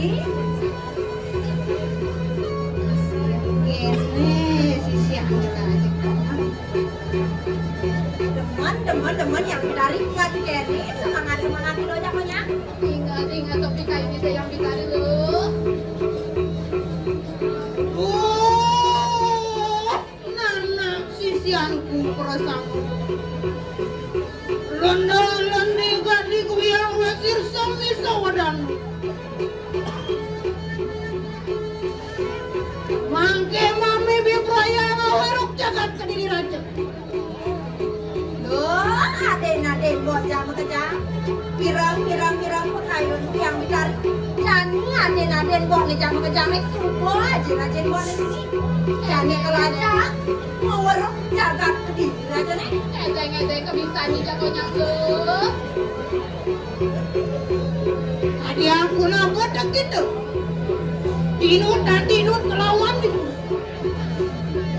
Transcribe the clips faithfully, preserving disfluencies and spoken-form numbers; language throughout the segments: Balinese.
Demen, demen, demen yang ditarik nggak dikeri, semangat, semangat dulu ya, Konya. Ingat, ingat, tapi kayak gitu yang ditarik loh. Oh, nana sisianku perasaanku. Londa-londi gadi kuwiang wesir sami sawadan. Mangke mami bipraya ngaweruk jagat Kediri Raja. Loh, aden-aden bocah makejang. Pirang-pirang-pirang pakayun tiang bitar. Jani aden-aden bok ne jang makejang nek supo aja rajen bok ne sini. Jani kalau aja ngaweruk jagat Kediri Raja nek. Edeng-edeng kebisan di jago nyangkut. Tadi aku nabut gitu. Tinut dan tinut kelawan gitu.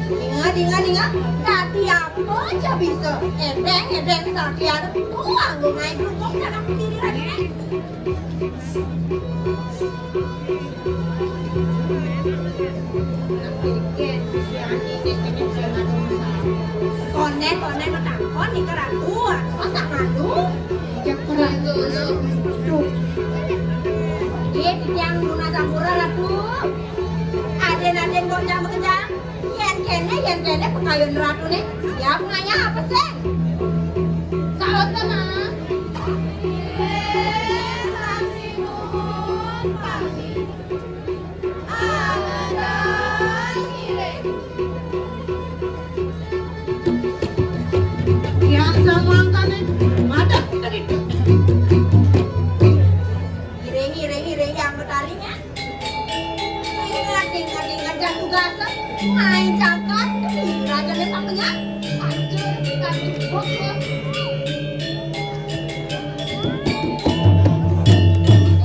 Ingat, ingat, ingat. Tadi aku aja bisa. Edeng, edeng, sakian. Tuang, gue naik dukung cara pendiri lagi. Konen, konen, matakon, nih, keratu. Masa malu? Cek keratu. Duh. Iya, yang guna sampura, Ratu. Aden-aden kok jam kerja. Yen kene, yen kene pengayun ratune siap ngaya apa sih? Saut sama. Yang sama angkane madak kita gitu. Iring, iring, iring yang bertarinya. Ingat, ingat, ingat, jatuh gasem. Main cakar, Raja Desa punya. Hancur, hancur, bokok.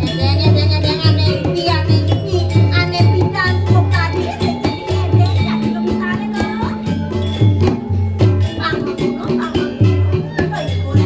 Edeng, edeng, edeng, aneh, iya, aneh, ini, aneh, pindah, suruh tadi, edeng, jadi edeng, jadi kemisalnya, loh. Bang, bang, bang, bang, bang, bang, bang, bang, bang, bang,